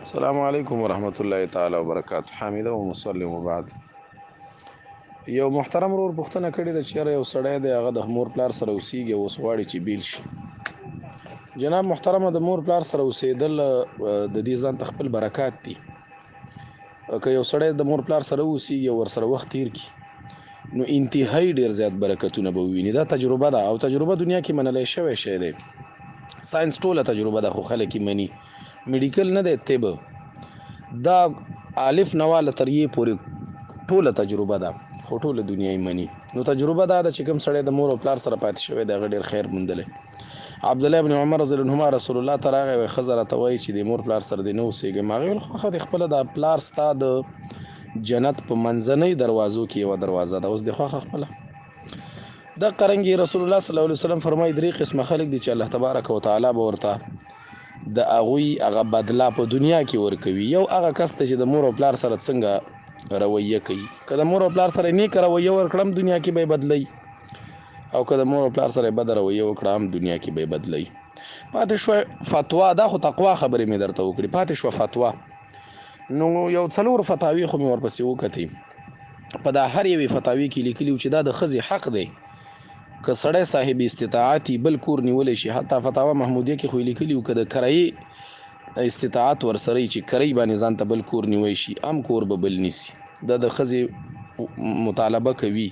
السلام علیکم ورحمت الله تعالی وبرکاته. حامده و مسلم وبعد. یو محترم ورور پوښتنه کړې ده چې یاره یو سړی دی، هغه د مور پلار سره اوسیږي او اوس غواړي چې بیل شي. جناب محترمه، د مور پلار سره اوسېدل د دې ځان ته خپل برکات دي. که یو سړی د مور پلار سره اوسیږي او ورسره وخت تیر کړي، نو انتهایی ډیر زیات برکتونه به وویني. دا تجربه ده او تجربه دنیا کې منلی شوی شی دی. ساينس ټوله تجربه ده، خو خلک یې مني. میډیکل نه دی، طب دا الف نواله تر یې پورې ټوله تجربه ده، خو ټوله دنیا یې مني. نو تجربه دا ده چې کوم سړی د مور او پلار سره پاتې شوی دی، هغه ډېر خیر موندلی. عبد الله ابن عمر رضی الله عنهما رسول الله ته راغی، وایي ښځه راته وایي چې د مور پلار سره دې نه اوسېږم. هغې ویل خوښه دې خپله د پلار ستا د جنت په منځنۍ دروازو کې یوه دروازه ده، اوس دې خوښه خپله. د قرنګي رسول الله صلی الله علیه وسلم فرمایي درې قسمه خلک دي چې الله تبارک وتعالی به ورته د هغوی هغه بدله په دنیا کې ورکوي. یو هغه کس ته چې د مور او پلار سره څنګه رویه کوي، که د مور او پلار سره نیکه رویه ورکړم دنیا کې به یې بدلوي، او که د مور او پلار سره بده رویه وکړه هم دنیا کې به یې بدلوي. پاتې شوه فتوا، دا خو تقوا خبرې مې درته وکړې. پاتې شوه فتوا، نو یو څلور فتاوی خو مې ورپسې وکتې. په دا هر یوې فتاوی کې لیکلي چې دا د ښځې حق دی، که سړی صاحب استطاعت بل کور نیولی شي. حتی فتاوا محمودیه کې خو یې لیکلي که د کرایې استطاعت ورسره چې کرۍ باندې ځان ته بل کور نیوی شي، هم کور به بل نیسي. دا د ښځې مطالبه کوي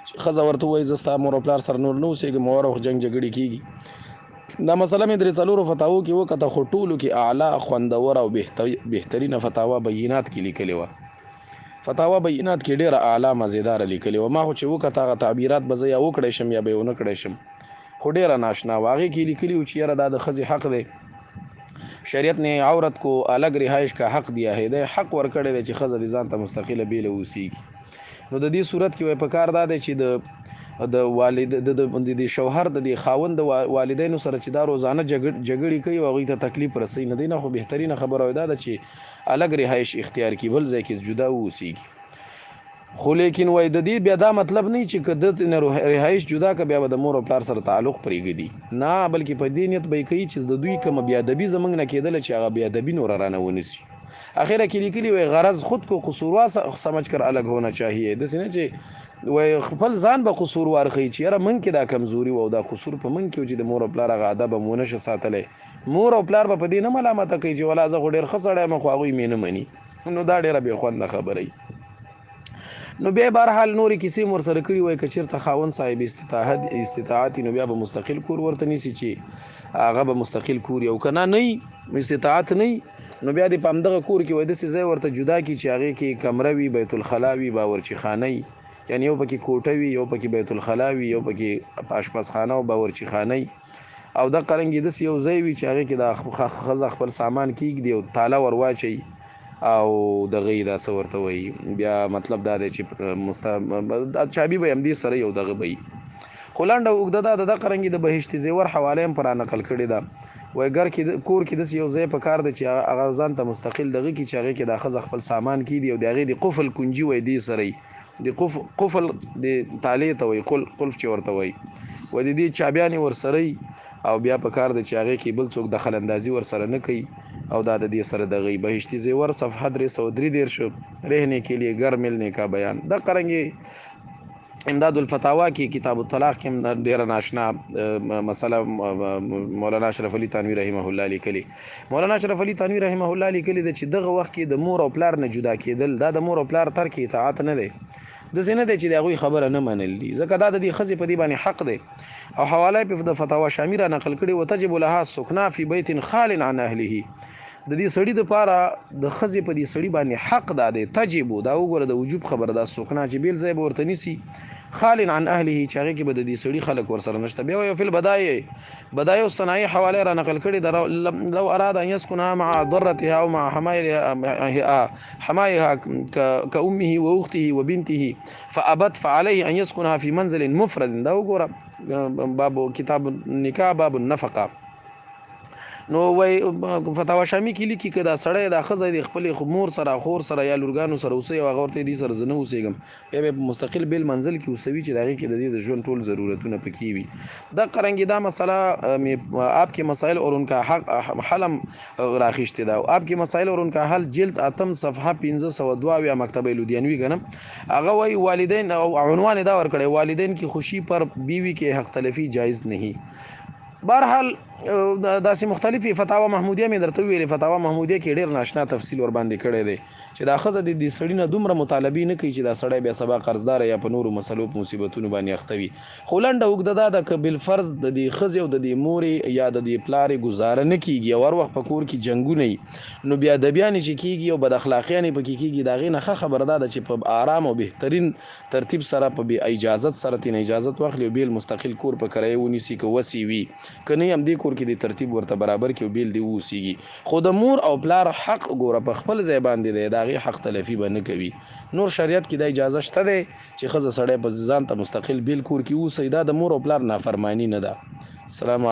چې ښځه ورته ووایي زه ستا مور او پلار سره نور نه اوسېږم، هر وخت جنګ جګړې کېږي. دا مسله مې درې څلورو فتاوو کې وکته، خو ټولو کې اعلی، خوندوره او بهترینه فتاوا بینات کې لیکلې وه. فتاوا بینات کې ډېره اعلی مزیداره لیکلې وه. ما خو چې وکته هغه تعبیرات به زه یا وکړی شم یا به یې ونه کړی شم، خو ډېره ناشنا وه. هغې کې لیکلي وو چې یاره دا د ښځې حق دی، شریعت نے عورت کو الګ رهایش کا حق دیا ہے، دی حق ورکړی دی چې ښځه دې ځان ته مستقله بېله اوسېږي. نو د دې صورت کې وایي په کار دا دی چې د د والد د د شوهر د دې خاوند د والدینو سره چې دا روزانه جګړې کوي او هغوی ته تکلیف رسوي، نه دی نه خو بهترینه خبره دا ده چې الګ رهایش اختیار کړي، بل ځای کې جدا واوسېږي. خو لیکن وایي د دې بیا دا مطلب نه چې که ده نه رهایش جدا که بیا به د مور او پلار سره تعلق پرېږدي، نه، بلکې په دې نیت به یې کوي چې د دوی کومه بېادبي زموږ نه کېدله چې هغه بېادبي نوره رانه ونیسي. اخره کې لیکلي وایي غرض خود کو قصوروار سمجھ کر الګ ہونا چاهیه، داسې نه چې وایي خپل ځان به قصوروار ښیي چې یاره موږ کې دا کمزوري وه او دا قصور په موږ کې و چې د مور او پلار هغه ادب هم ونه شو ساتلی. مور او پلار به په دې نه ملامته کوي چې ولا زه خو ډېر ښه سړی یم خو هغوی مې نه مني، نو دا ډېره بې خونده خبره وي. نو بیا بهرحال نورې کیسې مو ورسره کړي وای، که چېرته خاوند صاحب استطاعت نو بیا به مستقل کور ورته نیسي چې هغه به مستقل کور، او که نه نه استطاعت نه نو بیا دې په همدغه کور کې وای داسې ځای ورته جدا کړي چې هغې کې کمره وي، بیت الخلا وي، باورچي خانه وي، یعنې یو پکې کوټه وي، یو پکې بیت الخلا وي، یو پکې آشپزخانه او باورچي خانه وي، او دقه رنګې داسې یو ځای وي چې هغې کې دا ښځه خپل سامان کېږدي او تاله ور واچوي او دغه یې دا څه ورته وایي. بیا مطلب دا دی چې چابي به یې همدې سره یو دغه به وي. خو لنډه اوږده دا ده، دقه رنګې د بهشتي زیور حواله هم پر نقل کړې ده. وایي ګر کې کور کې داسې یو ځای په کار دی چې هغه ځان ته مستقل دغه کړي چې هغې کې دا ښځه خپل سامان کېږدي او د هغې د قفل کنجي وایي دې سره وي، د قفل د تالې ته وایي، قلف چې ورته وایي، وایي د دې چابیانې ورسره وي او بیا په کار دی چې هغې کې بل څوک دخل اندازي ورسره نه کوي او دا د دې سره دغه بهشتي زیور صفحه 333 رهنې کې لیے ګر ملنے کا بیان. دقه رنګې امداد الفتاوا کې کتاب الطلاق کې هم ډېره ناشنا مسله مولانا اشرف علي تانوي رحمه الله لیکلي. مولانا اشرف علي تانوي رحمه الله لیکلي ده چې دغه وخت کې د مور او پلار نه جدا کېدل دا د مور او پلار ترک اطاعت نه دی، داسې نه دی چې د هغوی خبره نه منل دي، ځکه دا د دې ښځې په دې باندې حق دی. او حواله یې په د فتاوا شامي را نقل کړې، وتجب لها السکنا فی بیت خال عن اهله. د دې سړي دپاره د ښځې په دې سړي باندې حق دا دی، تجبو دا وګوره د وجوب خبره ده، سکنا چې بېل ځای به ورته نیسي، خال عن اهله چې هغې کې به د دې سړي خلک ورسره نشته. بیا وایي فی البدایع، بدایع الصنایع حواله را نقل کړې ده، لو اراد ان يسكنها مع ضرتها او مع حمایها كأمه وأخته وبنته فأبت فعليه أن يسكنها في منزل مفرد. دا وګوره باب کتاب النکاح باب النفقه. نو وای فتاوا شامی کې لیکي که دا سړی دا ښځه د خپل مور سره، خور سره یا لورګانو سره اوسي او هغه ورته دې سره زه نه اوسېږم، بیا به په مستقل بیل منزل کې اوسوي چې د هغې کې د دې د ژوند ټول ضرورتونه پکې وي. دا قرنګي دا مسله مې آپ کې مسائل اور ان کا حق حلم راخیشته ده. آپ کې مسائل اور ان کا حل جلد اتم صفحه 502 مکتبه لودیانوی کنه، هغه وای والدین او عنوان دا ورکړی، والدین کی خوشی پر بیوی کې حق تلفی جایز نہیں. بهرحال داسې مختلفې فتاوا محمودیه مې درته ویلې، فتاوا محمودیه کې ډېر ناشنا تفصیل ور باندې کړی دی چې دا ښځه د دې سړي نه دومره مطالبې نه کوي چې دا سړی بیا سبا قرضدار یا په نورو مسلو په مصیبتونو باندې اخته وي. خو لنډه اوږده دا ده که بالفرض د دې ښځې او د دې مورې یا د دې پلارې ګزاره نه کیږي او هر وخت په کور کې جنګونه وي، نو بیا ادبیانې چې کیږي او بد اخلاقیانې پکې کیږي، د هغې نه ښه خبره دا ده چې په آرام او بهترین ترتیب سره په بې اجازت سره ترېنه اجازت واخلي او بېل مستقل کور په کرایه ونیسي که وس یې وي، که نه همدې کور کې دې ترتیب ورته برابر کړي او بېل دې واوسېږي. خو د مور او پلار حق ګوره په خپل ځای باندې دی، د هغې حق تلفي به نه کوي. نور شریعت کې دا اجازه شته دی چې ښځه سړی په ځان ته مستقل بېل کور کې اوسي، دا د مور او پلار نافرماني نه ده. السلام.